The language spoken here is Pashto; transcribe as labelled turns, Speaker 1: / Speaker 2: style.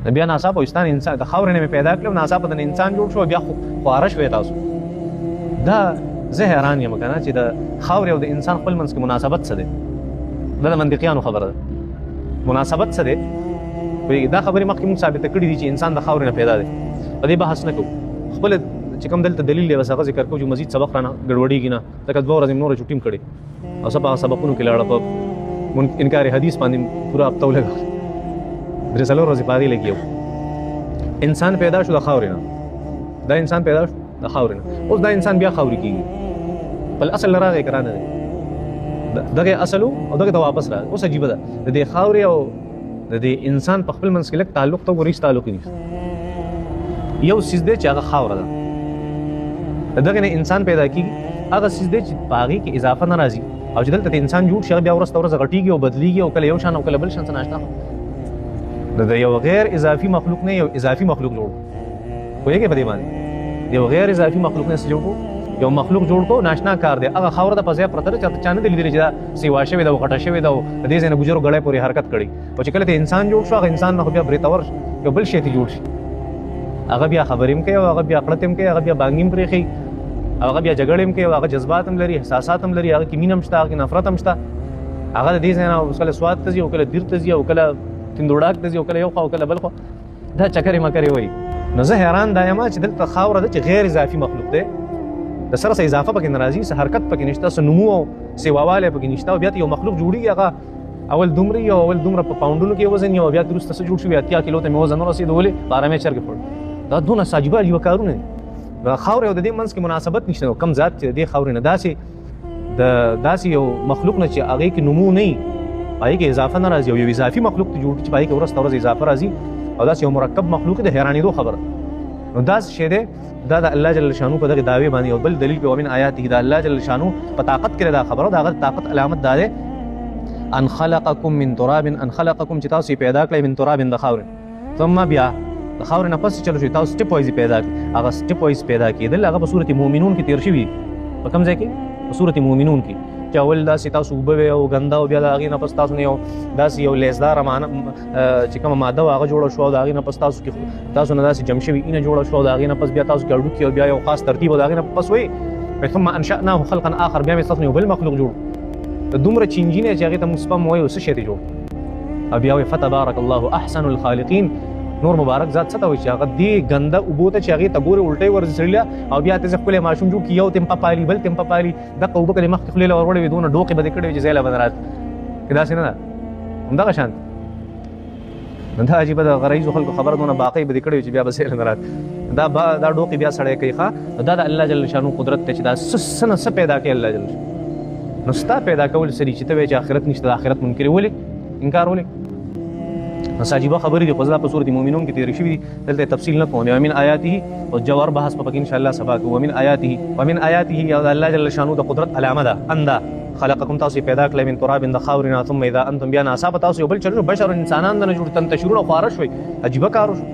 Speaker 1: نو بیا ناڅاپه وستان انسان د خاورې نه مې پیدا کړم، ناڅاپه د انسان جوړ شو، بیا خواره شوې تاسو. دا زه حیران یم که نه چې د خاورې او د انسان خپل منځ کې مناسبت څه دی؟ دا د منطقیانو خبره ده. مناسبت څه دی؟ پوهېږې، دا خبرې مخکې موږ ثابته کړې دي چې انسان د خاورې نه پیدا دی، په دې بحث نه کوو. خپل چې کوم دلته دلیل دی بس هغه ذکر کوو چې مزید سبق رانه ګډوډېږي نه، ځکه 2 ورځې مې نوره چوټي هم کړې او څه په هغه سبقونو کې لاړه، په انکار حدیث باندې پوره هفته ولګوله، 3-4 ورځې په هغې لګي. انسان پیدا شو د خاورې نه، دا انسان پیدا شو د خاورې نه، اوس دا انسان بیا خاورې کېږي، خپل اصل نه راغی که رانه دی، دغه اصل او دغه ته واپس راغی. اوس عجیبه ده، د دې خاورې او د دې انسان په خپل منځ کې لږ تعلق ته وګورئ، هېڅ تعلق یې نشته. یو څیز دی چې هغه خاوره ده، د دغې نه انسان پیدا کېږي، هغه څیز دی چې په هغې کې اضافه نه راځي، او چې دلته انسان جوړ شي هغه بیا ورځ ته ورځ غټېږي او بدلېږي او کله یو شان او کله بل شان څه ناشته. نو د یو غیر اضافي مخلوق نه یو اضافي مخلوق جوړ کړو، پوهېږئ په دې باندې؟ د یو غیر اضافي مخلوق نه څه جوړ کړو؟ یو مخلوق جوړ کړو. ناشنا کار دی، هغه خاوره ده په ځای پرته ده، چاته چا نه دی لیدلی چې دا سیوا شوې ده او غټه شوې ده او د دې ځای نه ګوجرو ګړی پورې حرکت کړی. او چې کله ته انسان جوړ شو، هغه انسان نه خو بیا برېتور یو بل شی ته جوړ شي، هغه بیا خبرې هم کوي او هغه بیا قړتې هم کوي، هغه بیا بانګې هم پرېښي او هغه بیا جګړې هم کوي، او هغه جذبات هم لري، احساسات هم لري، هغه کې مینه هم شته، هغه کې نفرت هم شته. هغه د دې ځای نه اوس کله سوات ته ځي او کله دیر ته ځي او کله تندوړاک ته ځي او کله یو خوا او کله بل خوا، دا چکرې مکرې وایي. نو زه حیران دا یم چې دلته خاوره ده چې غیر اضافي مخلوق دی، د سره څه اضافه پکې نه راځي، څه حرکت پکې نشته، څه نمو او سیواوالی پکې نشته، او بیا ته یو مخلوق جوړېږي، هغه اول دومره یو اول دومره په پاونډونو کې وزن یو، بیا وروسته څه جوړ شو، 80 کیلو ته مې وزن ورسېد، ولې په ارامۍ چرګې خوړ. دا دونه څه عجیبه عجیبه کارونه دي. د خاورې او د دې منځ کې مناسبت نشته. نو کوم ذات چې د دې خاورې نه داسې د داسې یو مخلوق نه چې هغې کې نمو نه وي، هغې کې اضافه نه راځي، او یو اضافي مخلوق ته جوړ کړي چې په هغې کې ورځ ته ورځ اضافه راځي، او داسې یو مرکب مخلوق د حیرانېدو خبره. نو داسې شی دی، دا د الله جل شانو په دغې دعوې باندې یو بل دلیل په ومن آیاته، د الله جل شانو په طاقت کې دا خبره، د هغه طاقت علامت دا دی، ان خلقکم من تراب، ان خلقکم چې تاسو یې پیدا کړئ، من تراب د خاورې، ثم بیا د خاورې نه پس چلو شي تاسو سټپ وایز پیدا کړئ. هغه سټپ وایز پیدا کېدل هغه په سورت مؤمنون کې تېر شوي، په کوم ځای کې؟ په سورت مؤمنون کې، چې اول داسې تاسو اوبه وې او ګنده، او بیا د هغې نه پس تاسو نه یو داسې یو لیزداره معنا چې کومه ماده وه هغه جوړه شوه، او د هغې نه پس تاسو کې تاسو نه داسې جمع شوي اینه جوړه شوه، او د هغې نه پس بیا تاسو کې هډوکي، او بیا یو خاص ترتیب، او د هغې نه پس وایي ثم انشأناه خلقا آخر، بیا مې تاسو نه یو بل مخلوق جوړ. د دومره چینجي نه چې هغې ته موږ سپم وایو څه شی دی جوړ، او بیا وایي فتبارک الله احسن الخالقین. نور مبارک ذات څه ته وایي چې هغه دې ګنده اوبو ته چې هغې ته ګورې الټۍ ورځي سړي له، او بیا ته ښکلی ماشوم جوړ کړي، یو تم په پالي بل تم په پالي، دغه اوبه که دې مخکې خولې له ور وړې وي دونه ډوقې به دې کړې وي چې ځای له به نه راتلې، که داسې نه ده همدغه شان. نو دا عجیبه د غریزو خلکو خبره، دونه باقۍ به دې کړې وي چې بیا به ځای له نه راتلې، دا ډوقې بیا سړی کوي. ښه، نو دا د الله جل شانو قدرت دی چې دا څه نه څه پیدا کوي الله جل شانو. نو ستا پیدا کول څه دي چې ته وایې چې آخرت نشته، د آخرت منکر ولې انکار ولې؟ نو څه عجیبه خبرې دي، خو زه دا په سورت مؤمنون کې تېرې شوي دي، دلته یې تفصیل نه کوم. ومن آیاته، او جوار بحث به پکې انشاءالله سبا کوو. ومن آیاته، ومن آیاته، او د الله جل شانو د قدرت علامه ده، ان دا خلقکم تاسو یې پیدا کړئ من تراب د خاورې نه، ثم اذا انتم بیا ناڅاپه تاسو یو بل چل شو، بشر انسانان د نه جوړ، تنتشرون خواره شوئ، عجیبه کار وشو.